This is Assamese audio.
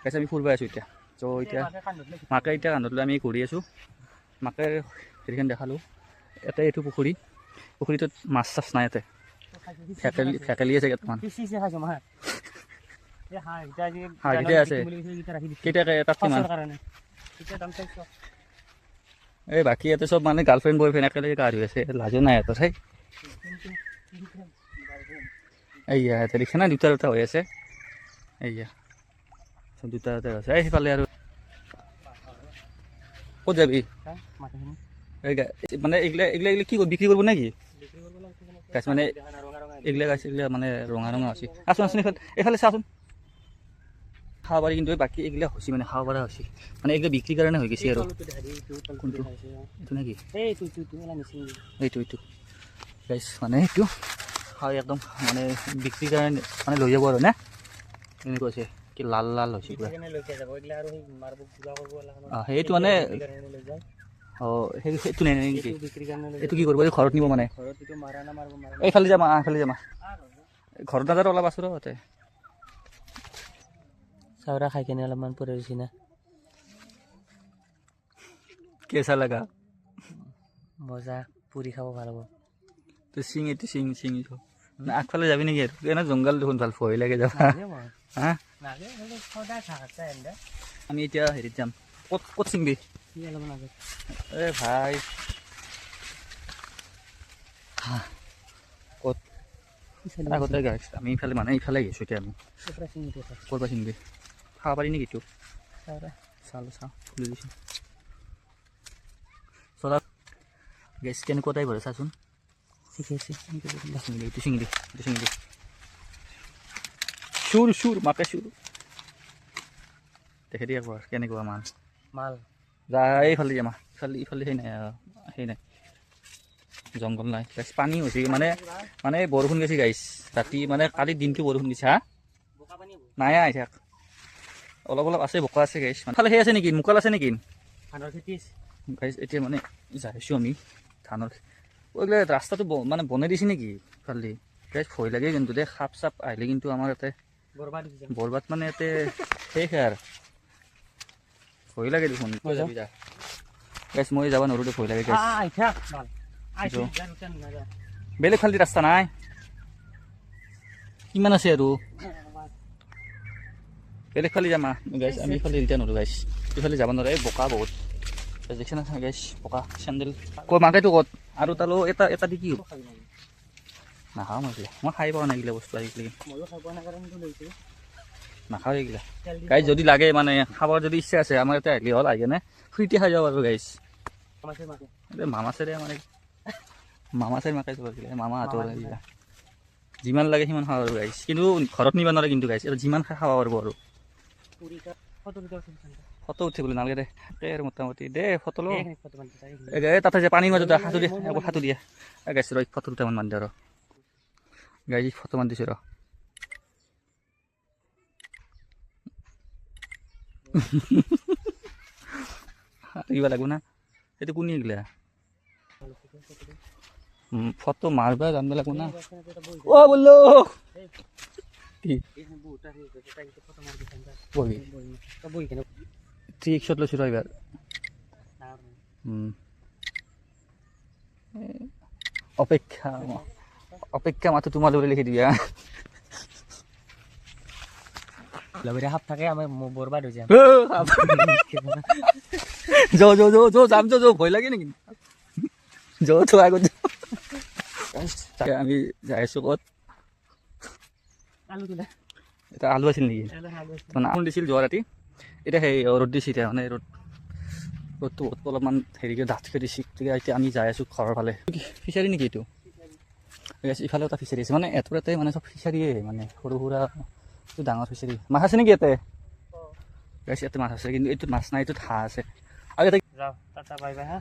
গাইছ, আমি ফুৰিব আছোঁ এতিয়া। চ' এতিয়া মাকে এতিয়া কান্ধত লৈ আমি ঘূৰি আছোঁ। মাকে হেৰিখন দেখালোঁ। ইয়াতে এইটো পুখুৰী, পুখুৰীটোত মাছ চাছ নাই। ইয়াতে ফেকেলি ফেকেলি আছে কেইটামান। হাঁহকেইটা আছে। কেইটাকে এটাত কিমান? এই বাকী ইয়াতে চব মানে গাৰ্লফ্ৰেণ্ড বয়ফ্ৰেণ্ড একেলগে গা ধুই আছে। লাজো নাই ইয়াতে। সেই এইয়া, ইয়াতে দেখিছে না, দুটা দুটা হৈ আছে। এইয়া চব দুটা দুটা আছে। এই সিফালে আৰু ক'ত যাবি? এই মানে এইগিলা এইগিলা এইগিলা কি বিক্ৰী কৰিব নেকি গাছ? মানে এইগিলা গাছ, এইগিলা মানে ৰঙা ৰঙা আছে। আচোন আচোন, এইফালে এইফালে চাচোন। খাব পাৰি, কিন্তু বাকী এইগিলা হৈছে মানে খাব পৰা হৈছে, মানে এইগিলা বিক্ৰীৰ কাৰণে হৈ গৈছে। আৰু কোনটো, এইটো নেকি? এইটো এইটো গাইছ, মানে এইটো খাই একদম মানে বিক্ৰীৰ কাৰণে মানে লৈ যাব আৰু নে এনেকুৱা আছে কি, লাল লাল হৈছে পুৰা। সেইটো মানে অঁ, সেইটো নাই নেকি? এইটো কি কৰিব? ঘৰত নিব মানে। এইফালে যাম, এইফালে যাম। ঘৰত নাযাৰ অলপ আছো ৰ তাতে। চাউৰা খাই কেনে অলপমান পৰে দিছি না। কেঁচা লাগা। মজা, পুৰি খাব ভাল হ'ব। তো চিং, এইটো চিং চিং। আগফালে যাবি নেকি? আৰু এনে জংঘল দেখোন, ভাল ভয় লাগে যাবা। হা, আমি এতিয়া হেৰিত যাম। ক'ত ক'ত চিংবি? এ ভাই, ক'ত আগতে গাইছ? আমি ইফালে মানে ইফালে গৈছোঁ। এতিয়া আমি ক'ৰ পৰা চিংবি? খাব পাৰি নেকি এইটো? চালো, চাওঁ, খুলি দিছোঁ। চলা গেছ কেনেকুৱা টাইপ হয় চাচোন। ঠিকে আছে। এইটো চিঙি দি, এইটো চিঙি দি। চুৰ চুৰ, মাকে চুৰ। দেখে দি একবাৰ কেনেকুৱা মাল। মাল। যা, এইফালে যাম। ইফালে ইফালে সেই নাই, সেই নাই, জংঘল নাই। গাইছ, পানী হৈছে। মানে মানে বৰষুণ গৈছে গাইছ ৰাতি, মানে কালি দিনটো বৰষুণ দিছে। হা, নাই, আহি থাক। অলপ অলপ আছে, বোকা আছে গাইছ। ফালে সেই আছে নেকি? মোকাল আছে নেকি? ধানৰ খেতি। গাইছ, এতিয়া মানে যাইছোঁ আমি ধানৰ এইগিলা ৰাস্তাটো মানে বনাই দিছে নেকি ফালে? গাইছ, ভয় লাগে কিন্তু দেই। সাপ চাপ আহিলে কিন্তু আমাৰ ইয়াতে বৰবাদ, মানে ইয়াতে শেষ আৰু। ভয় লাগে দেখোন। গাইছ, মই যাব নোৱাৰোঁ দে, ভয় লাগে গাইছ। বেলেগ ফালেদি ৰাস্তা নাই? কিমান আছে আৰু? বেলেগ ফালে যাম গাইছ। আমি ইফালে এতিয়া নোৱাৰোঁ গাইছ, ইফালে যাব নোৱাৰে, এই বোকা বহুত। দেখিছে না গাইছ, বোকা। চেণ্ডেল ক মাকেটো ক'ত? আৰু তালো এটা এটা দি কি হ'ব? নাখাওঁ মই এইগিলা। মই খাই পোৱা নাই এইগিলা বস্তু আজিলৈকে। নাখাওঁ এইগিলা গাইছ। যদি লাগে, মানে খাবৰ যদি ইচ্ছা আছে, আমাৰ ইয়াতে আহিলে হ'ল। আহি কেনে ফ্ৰীতে খাই যাব পাৰিব গাইছ। মামাছেৰে, মানে মামাছেৰ মাকে যাব এইগিলা। মামাহঁতৰ এইগিলা যিমান লাগে সিমান খাব পাৰিব গাইছ, কিন্তু ঘৰত নিব নোৱাৰে। কিন্তু গাইছ, যিমান খাই খাব পাৰিব। আৰু ফটো উঠিবলৈ নালাগে দে। আৰু মোটামুটি দে ফটো ল। এই তাতে যে পানীৰ মাজত সাঁতুৰি, একবাৰ সাঁতুৰি দিয়া গাইছ। ৰ, ফটো দুটামান মান দে। আৰু গাইছ, ফটো মান দিছোঁ ৰ। কিবা লাগব না? সেইটো কোনি এইগিলা ফটো মাৰবা জানব লাগব না। অ বললো কি বহি 3 এক্সত লৈছোঁ ৰ এইবাৰ। অপেক্ষা অপেক্ষা মাথো তোমালৈ বুলি লিখি দিবি। লগতে সাপ থাকে, আমাৰ বৰবাদ হৈ যাম। যো যো যো যো, যাম, যো যো। ভয় লাগে নেকি? যো তো আগত। আমি যাই আছোঁ ক'ত? এটা আলু আছিল নেকি? মানে আলু দিছিল যোৱা ৰাতি। এতিয়া সেই ৰ'দ দিছে। এতিয়া মানে ৰ'দটো বহুত অলপমান হেৰিকৈ ডাঠকৈ দিছে। গতিকে এতিয়া আমি যাই আছোঁ ঘৰৰ ফালে। ফিচাৰী নেকি এইটো? ইফালে এটা ফিচাৰী আছে। মানে এটোৰ ইয়াতে মানে চব ফিচাৰীয়ে, মানে সৰু সুৰা। এইটো ডাঙৰ ফিচাৰী। মাছ আছে নেকি ইয়াতে? ইয়াতে মাছ আছে, কিন্তু এইটোত মাছ নাই, এইটোত হাঁহ আছে। আৰু ইয়াতে যাওঁ, টাটা, বাই বাই। হা।